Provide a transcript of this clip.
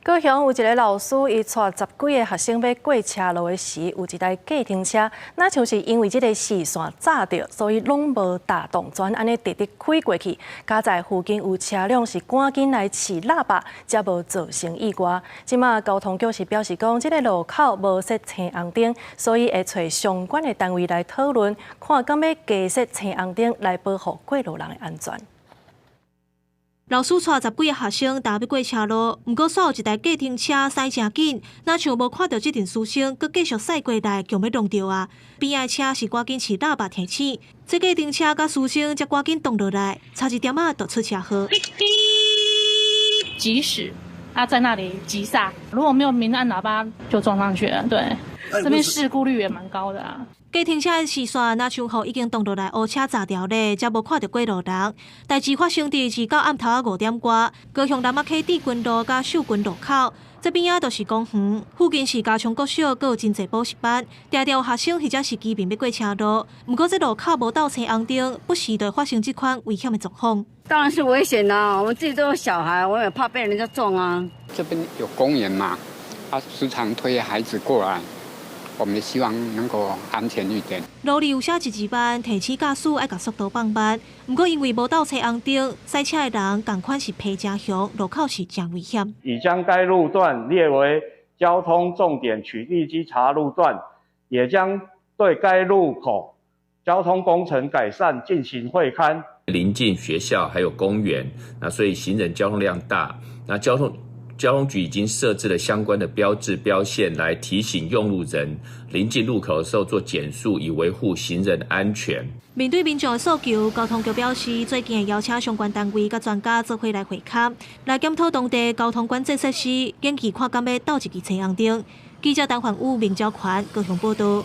高雄有一个老師，伊帶十幾个學生欲過車路的時，有一台計程車，若像是因為這个視線閘著，所以攏無踏動，全按呢直直開過去。佳哉附近有車輛是趕緊來揤喇叭，才無造成意外。這馬交通局是表示講，這个路口無設青紅燈，所以會揣相關的單位來討論，看敢欲加設青紅燈來保護過路人的安全。老師帶十幾个學生踏欲過車路，毋過煞有一台計程車駛誠緊，若像無看著這陣師生，閣繼續駛過來，強欲撞著啊！邊仔的車是趕緊揤喇叭提醒，這計程車佮師生才趕緊擋落來，差一點仔就出車禍。急駛，啊，在那裡急剎，如果沒有鳴按喇叭，就撞上去了。對，這邊事故率也蠻高的啊。計程車的視線若像予已經擋落來烏車閘牢咧，才無看著過路人。代誌發生佇二九暗頭仔5點外，高雄南仔溪致軍路佮秀軍路口，這邊仔就是公園，附近是嘉昌國小，閣有真濟補習班，定定有學生或者是居民欲過車路。毋過這路口無鬥青紅燈，不時就會發生這款危險的狀況。當然是危險啦！我們自己都有小孩，我也怕被人家撞啊。這邊有公園嘛，啊，時常推孩子過來。我們希望能夠安全一點。路裡有寫一字慢，提醒駕駛愛共速度放慢。毋過因為無鬥青紅燈，駛車的人仝款是脾誠雄，路口是誠危險。已將該路段列為交通重點取締稽查路段，也將對該路口交通工程改善進行會勘。臨近學校還有公園，那所以行人交通量大，那交通局已經設置了相關的標誌標線，來提醒用路人臨近路口的時候做減速，以維護行人安全。面對民眾的訴求，交通局表示，最近會邀請相關單位佮專家做伙來會勘，來檢討當地交通管制設施，研議看敢欲鬥一支青紅燈。記者陳煥武、明昭權高雄報道。